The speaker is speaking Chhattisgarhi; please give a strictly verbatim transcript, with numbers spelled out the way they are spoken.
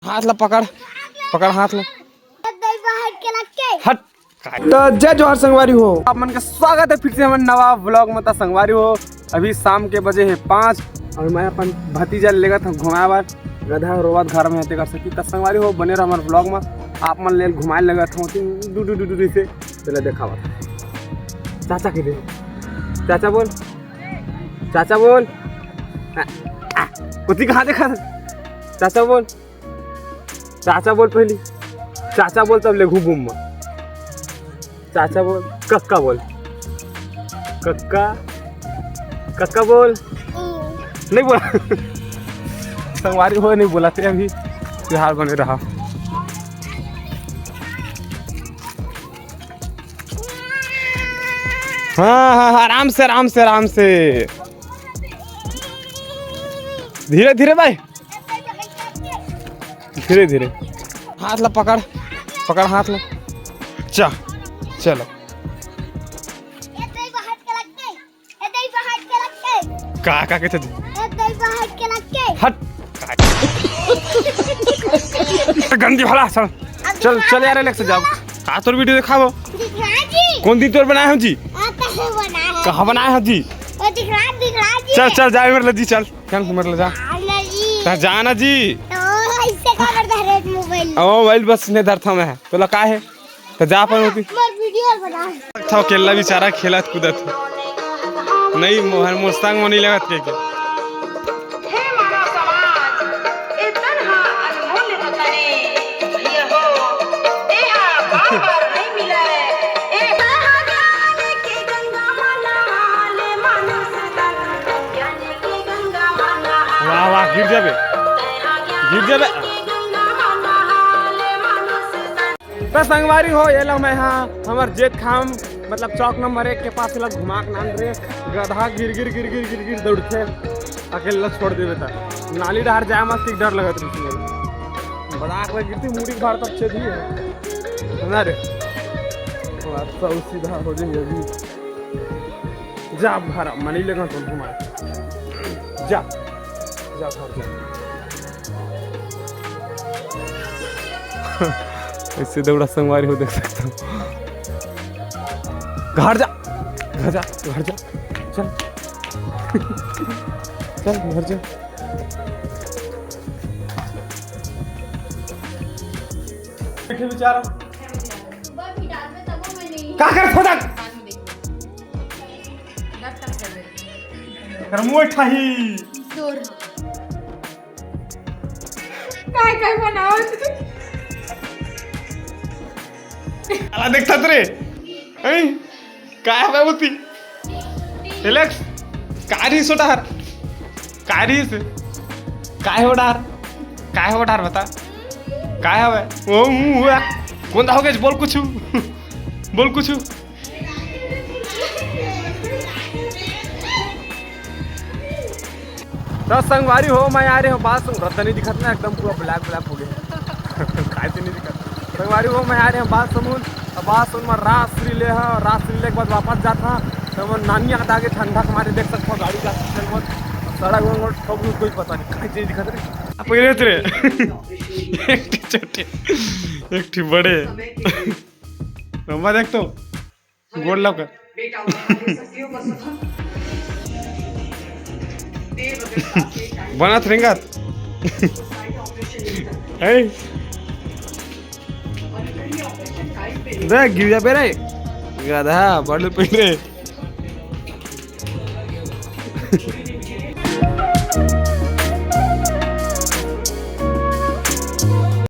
हाथ ला पकड़, पकड़ हाथ ला। हट। तो जय जोहार संगवारी हो, आप मन के स्वागत है फिर से हमर नवा व्लॉग में। त संगवारी हो, अभी शाम के बजे है पाँच और मैं अपन भतीजा ले लेगत हूँ घुमाए बर। गधा रोवत घर में है, तेकर सेती। त संगवारी हो, बने रहो हमर व्लॉग में, आप मन ले घुमाए लगत हूँ डू डू डू डू से। चले देखावा चाचा के दे। चाचा बोल, चाचा बोल। आ, आ, कुत्ती कहाँ देखा? चाचा बोल, चाचा बोल पहली। चाचा बोल, तब ले घूम घूम में। चाचा बोल, कक्का बोल, कक्का, कक्का बोल। नहीं बोला। संगवारी हो, नहीं बोला थे अभी। त्योहार बने रहा। हाँ, हाँ, हाँ, आराम से, आराम से, आराम से। धीरे धीरे भाई, धीरे धीरे। हाथ ला पकड़, पकड़ हाथ ला। चा, चलो। का, का कहते थे? हट। गंदी भला, चल। चल, चल यार, अलग से जाओ। का तोर वीडियो दिखाबो? कौन दिन तोर बनाए हो जी? कहाँ बनाए हो जी? चल, चल, जा मेरे ले जी, चल। चल, मेरे ले जा। जा ना जी। ओ, मोबाइल बस ने धरता मैं। तोला का है? त जा अपन होती। मोर वीडियो बना। था अकेला बेचारा खेलत कूदत। नहीं, मोहन मोर संग में नहीं लगत के, के। हे मानव समाज, ए तन हा अनमोल रतन ए, भैया हो, ए हा बार-बार नहीं मिलय। ए ज्ञान के गंगा में नहा ले मानुष तन, ज्ञान के गंगा में नहा ले। वाह, वाह, गिर जाबे, गिर जाबे। त संगवारी हो, ये ला मैं हा हमर जेत खाम, मतलब चौक नंबर एक के पास ला घुमा के लान रे। गधा गिर गिर गिर गिर गिर गिर दौड़थे, अकेला छोड़ देबे त। नाली डहर जाए मत, ठीक डर लगत रही। बड़ा आग लग गिरती, मुड़ी के भार तक छेद ही है ना रे। बात तो सीधा हो जाएंगे अभी। जा भारा, मनी लेगा तो घुमा। जा, जा घर जा। ऐसे दौड़ा संगवारी हो, देख सकता हूँ। घर जा, घर जा, घर जा, चल। चल, घर जा। बैठे बेचारा। का कर खोदा? कर मुंह ठाही। काय काय बनावत? आला देखतात रे। हैं? काय हवे बोलती? एलेक्स, काय रही सोटा हर? काय रही से? काय हो डार? काय हो डार बता? काय हवे? ओ, हूँ, हुआ। कौन दा हो गया? बोल कुछ। बोल कुछ। त संगवारी हो, मैं आ रहे हो बात सुन, रद्दा नहीं दिखत ना, एकदम पूरा ब्लैक ब्लैक हो गया। काय से नहीं दिखत। संगवारी हो, मैं आ रहे हो बात सुन, अब बात सुन, मैं रात श्री ले हा, रात श्री ले के बाद वापस जात हा, तो मैं नानी याद आ गई, ठंडा के मारे देख सकते हो, गाड़ी का चल मत, सड़क वड़क ठोक दूँ, कोई पता नहीं, काय से नहीं दिखत रे। आप ये रे। एक ठे छोटे, एक ठे बड़े। रंबा देख तो। गोड़ लग। बनत रेंगत। ए। देख, गिर जा बे रे। गधा, बड़ पहले।